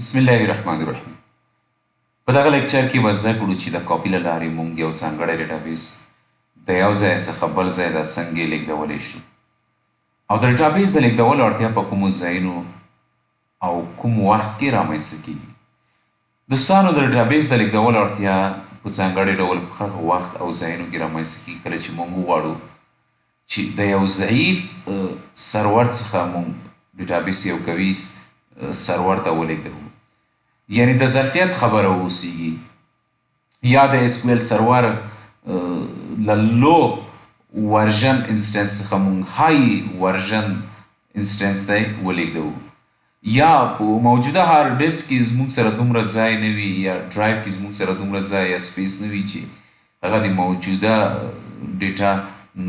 بسم الله الرحمن الرحیم. په دغه لیکچر کې به زده کړو چې د کاپي له لارې مونږ یو ځانګړی ډیټابیس د یو ځای څخه بل ځای ته څنګه لیږدولی شو، او د ډیټابیس د لیږدولو اړتیا په کومو ځایونو او کوم وخت کې رامنځته کیږي. دوستانو، د ډیټابیس د لیږدولو اړتیا په ځانګړي ډول په هغه وخت او ځایونو کې رامنځته کیږي کله چې مونږ وغواړو چې د یو ضعیف سرور څخه مونږ ډیټابیس یو قوي سرور ته ولیږدوو، یعنی د ظرفیت خبره اوسیږي، یا د SQL server له low version instance څخه مونږ high version instance ته ولیږدوو، یا په موجوده hard disk کې زموږ سره دومره ځای نه وي، یا ډرایو کې زموږ سره دومره ځای یا space نه وي چې هغه د موجوده data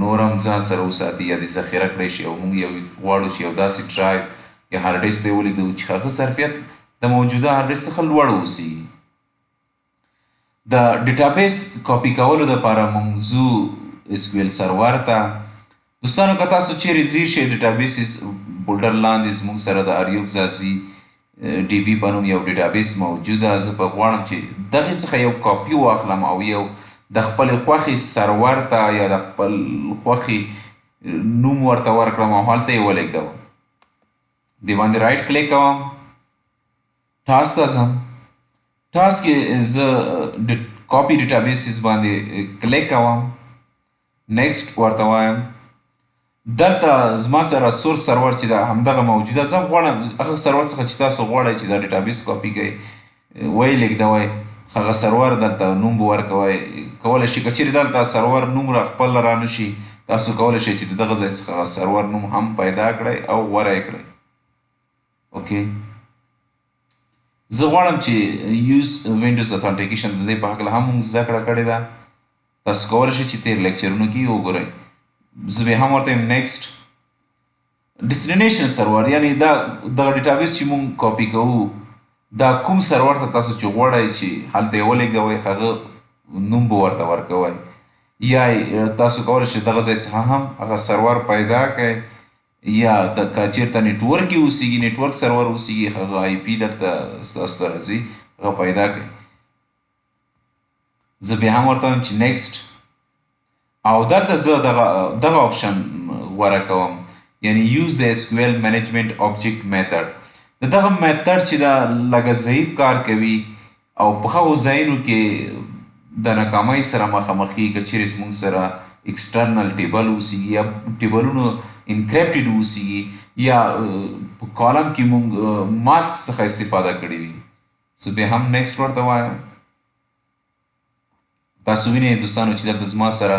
نور هم ځان سره وساتي یا د ذخیره کړی شي، او موږ یو غواړو چې یو داسې ډرایو یا hard disk ته یې ولیږدوو چې هغه ظرفیت د موجوده hard disk څخه لوړ اوسي. د ډیټابیس کاپي کولو دپاره موږ ځو SQL server ته. دوستانو، که تاسو چیرې ځیر شئ، databases folder لاندې زموږ سره د اریوب ځاځي DB په نوم یو ډیټابیس موجوده. زه به غواړم چې دغې څخه یو کاپي واخلم او یو د خپلې خوښې سرور ته یا د خپل خوښې نوم ورته ورکړم او هلته یې ولېږدوم. دې باندې right click کوم، task ته ځم. task کې زه copy databases باندې کلیک کوم، next ورته وایم. دلته زما سره source server چې دا همدغه موجوده، زه غواړم هغه سرور څخه چې تاسو غواړئ چې دا ډیټابیس کاپي کړئ ویې لیږدوئ، هغه سرور دلته نوم به ورکوئ. کولی شئ که چیرې دلته سرور نوم را خپل رانه شي، تاسو کولی شئ چې د دغه ځای څخه هغه سرور نوم هم پیدا کړئ او غوره یې کړئ. okay، زه غواړم چې use Windows authentication د دې په هکله هم موږ زده کړه کړې ده، تاسو کولی شئ چې تېر لیکچرونو کې یې وګورئ. زه به هم ورته یم next. destination server، یعنی دا دغه ډیټابیس چې مونږ کاپي کوو دا کوم سرور ته تاسو چې غواړئ چې هلته یې ولېږدوئ هغه نوم به ورته ورکوئ، یا تاسو کولی شئ دغه ځای څخه هم هغه سرور پیدا کړئ، یا د که چېرته network کې اوسېږي، network server اوسېږي، هغه IP دلته ستاسو ته راځي، هغه پیدا کړئ. زه بیا هم ورته وایم چې next، او دلته زه دغه option غوره کوم، یعنی use the SQL management object method. د دغه method چې دا لږه ضعیف کار کوي او په هغو ځایونو کې د ناکامۍ سره مخامخ کېږي که چیرې زموږ سره external table اوسېږي یا ټیبلونو encrypted اوسېږي، یا په column کې موږ ماسک څخه استفاده کړې وي. زه بیا هم next ورته وایم. تاسو وینئ دوستانو چې دلته زما سره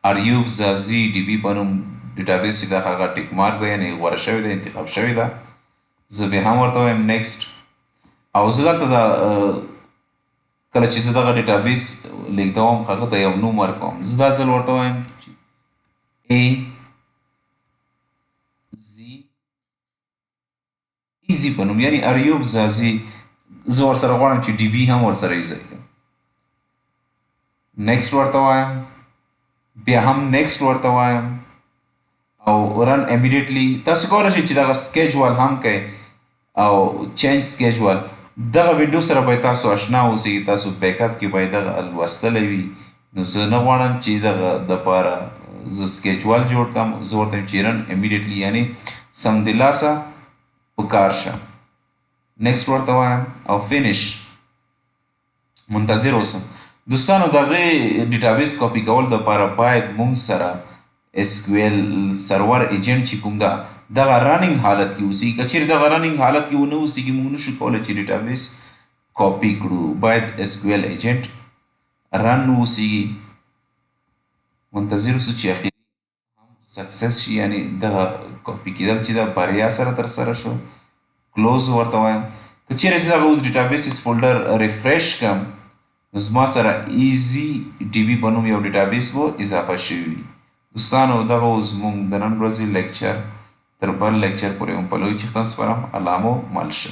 اریوب ځاځي DB په نوم ډیټابیس چې دا هغه tick mark دی، یعنی غوره شوې ده، انتخاب شوې ده. زه بیا هم ورته وایم next، او زه دلته د کله چې زه دغه ډیټابیس لیږدوم هغه ته یو نوم ورکوم. زه دا ځل ورته وایم چې A Z ایزي په نوم، یعنی اریوب ځاځي. زه ورسره غواړم چې DB هم ورسره یو ځای کړم. next ورته وایم، بیا هم next ورته وایم او run immediately. تاسو کولی شئ چې دغه schedule هم کوئ او change schedule. دغه window سره باید تاسو آشنا اوسئ، تاسو backup کې باید دغه لوستلی وي. نو زه نه غواړم چې دغه دپاره زه schedule جوړ کړم. زه ورته وایم چې run immediately، یعنی سمدلاسه په کار شه. next ورته وایم او finish. منتظر اوسم. دوستانو، دغه ډیټابیس کاپي کول دپاره باید مونږ سره SQL server agent چې کوم ده دغه running حالت کې اوسي. که چیرې دغه running حالت کې ونه اوسېږي، موږ نشو کولی چې ډیټابیس کاپي کړو. باید SQL agent run اوسېږي. منتظر اوسو چې اخري هم success شي، یعنی دغه کاپي کېدل چې دا بریا سره ترسره شو. close ورته وایم. که چیرې زه دغه اوس databases folder refresh کړم، نو زما سره ایزي DB په نوم یو ډیټابیس به اضافه شوی وي. دوستانو، دغه اوس زموږ د نن ورځې لیکچر. تر بل لیکچر پورې هم په لوی چښتن سپارم. الله مو مل شه.